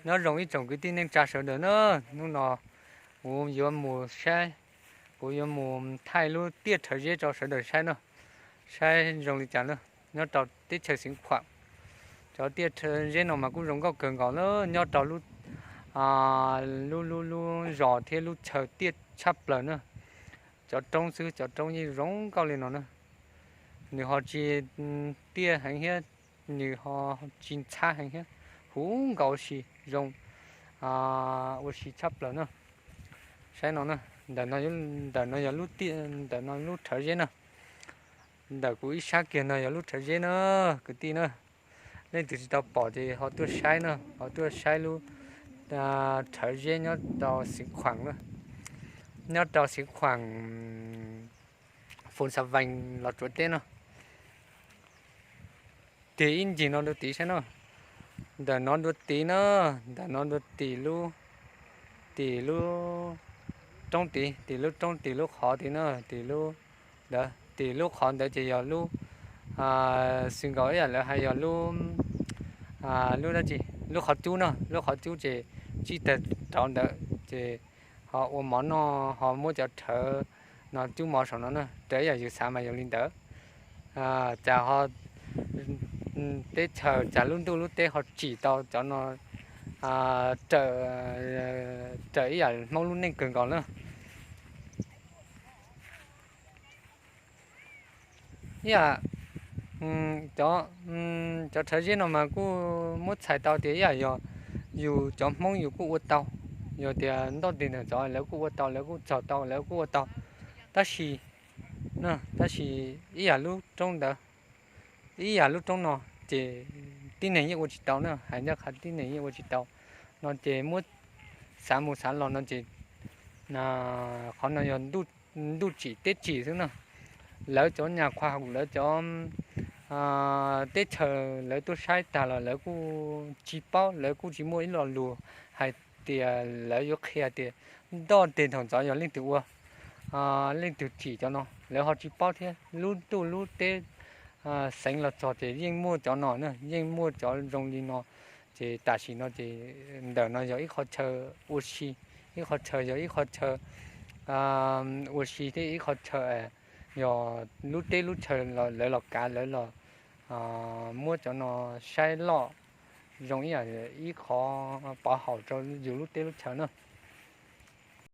Nyob zoo ib tsoom kwv tij neej tsa sawv daws na, hnub no kuv yuav mus saib, kuv yuav mus thaij lub tiaj rhawv zeb rau sawv daws saib no, saib zoo li cas na. Nyob rau teb chaws Xeev Khuam, cov tiaj rhawv zeb no mas kuj zoo nkauj kawg nkaus na, nyob rau lub, lub lub lub zos thiab lub chaw tiaj tshaj plaws na. Cov roob xwb, cov roob yeej zoo nkauj li no na. Nws ho tsis tiaj heev thiab, nws ho tsis ntxhab heev thiab, huv nkaus ua si zoo, ua si tshaj plaws na. Saib no na, ntawm no, ntawm no yog lub tiaj, ntawm no lub rhawv zeb na. Ntawm kuv ib sab kiag no yog lub rhawv zeb na, kwv tij na. Leej twg tsis tau pom ces ho tuaj saib na, ho tuaj saib lub rhawv zeb nyob rau Xeev Khuam na, nyob rau Xeev Khuam, Foos Xas Vees, Los Tsuas teb no. Tig ib ncig no dua tid saib no, ntawm no dua tid na, ntawm no dua tim lub, tim lub roob tid, tim lub roob, tim lub qhov tid na, tim lub ntawd, tim lub qhov ntawd ces yog lub xwm nkaus ib yam lawv hais yog lub, lub dab tsi, lub qhov cub no, lub qhov cub ces tsij tag rau ntawd ces ho ua mov noj, ho muab cov rhawv no cub mov saum no na, raws ib yam yus xav mas yog li ntawd. Cas ho teb chaws, cas lub ntuj lub teb ho tsim tau cov no raws, raws ib yam Hmoob lub neej kawg nkaus na. Ib yam cov, cov rhawv zeb no mas kuj muab txhais tau tias ib yam yog yus cov Hmoob yus kuj ua tau, yog tias ntoj tes ntawm cov lawv kuj ua tau, lawv kuj txog tau, lawv kuj ua tau. Tab sis, tab sis ib yam lub roob ntawd, ib yam lub roob no ces tib neeg yeej ua tsis tau na, hais ncaj qha tib neeg yeej ua tsis tau no ces muab xav mus xav los no ces qhov no yog ntuj tsim teb tsim xwb na. Lawv cov nyuag khoa haum, lawv cov teb chaws lawv tuaj saib tag los lawv kuj tsis paub, lawv kuj tsis muaj ib lo lus hais tias lawv yuav qhia tias ntoj tes thaum ntxov yog leej twg ua, leej twg tsim cov no, lawv ho tsis paub thiab. Lub ntuj lub teb xeev los txog ces yeej muaj cov no na, yeej muaj cov zoo li no. Ces tam sim no ces ntawm no yog ib qhov chaw ua si, ib qhov chaw yog ib qhov chaw ua si thiab ib qhov chaw yog lub teb lub chaw lawv los kav, lawv los muab cov no saib loj zoo ib yam ib qhov pov haum rau yus lub teb lub chaw na.